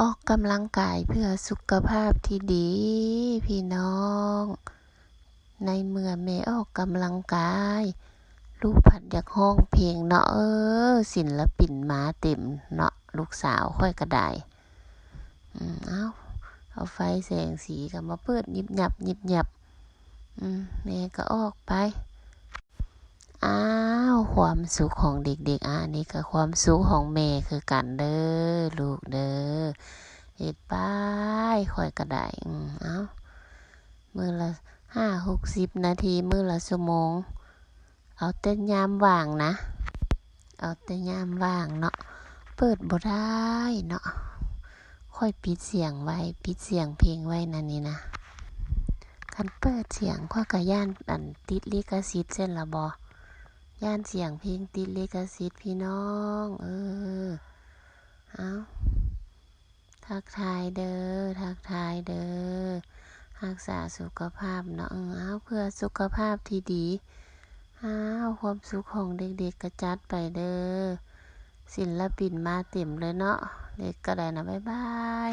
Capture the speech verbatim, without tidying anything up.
ออกกำลังกายเพื่อสุขภาพที่ดี พี่น้อง ในเมื่อแม่ออกกำลังกาย ลูกผัดอยากฮ้องเพลงเนาะ เออ ศิลปินมาเต็มเนาะ ลูกสาวข้อยก็ได้ อืม เอา เอาไฟแสงสีก็มาเปิดยิบยับยิบยับ อืม แม่ก็ออกไป อ้าว ความสุขของเด็กๆ อ่ะ อันนี้ก็ความสุขของแม่คือกันเด้อ ลูกเด้อ เฮ็ดไป ข้อยก็ได้ อืม เอา มื้อละห้าหกสิบนาที มื้อละชั่วโมง เอาแต่ยามว่างนะ เอาแต่ยามว่างเนาะ เปิดบ่ได้เนาะ ข้อยปิดเสียงไว้ ปิดเสียงเพลงไว้นั่นนี่นะ คันเปิดเสียงข้อยก็ย้านอันติดลิขสิทธิ์ซั้นล่ะบ่ ย้านเสียงเพลงติดลิขสิทธิ์พี่น้อง เออ เอา ทักทายเด้อ ทักทายเด้อ รักษาสุขภาพเนาะ เออ เอา เพื่อสุขภาพที่ดี อ้าว ความสุขของเด็กๆ ก็จัดไปเด้อ ศิลปินมาเต็มเลยเนาะ เด็กก็ได้นะ บ๊ายบาย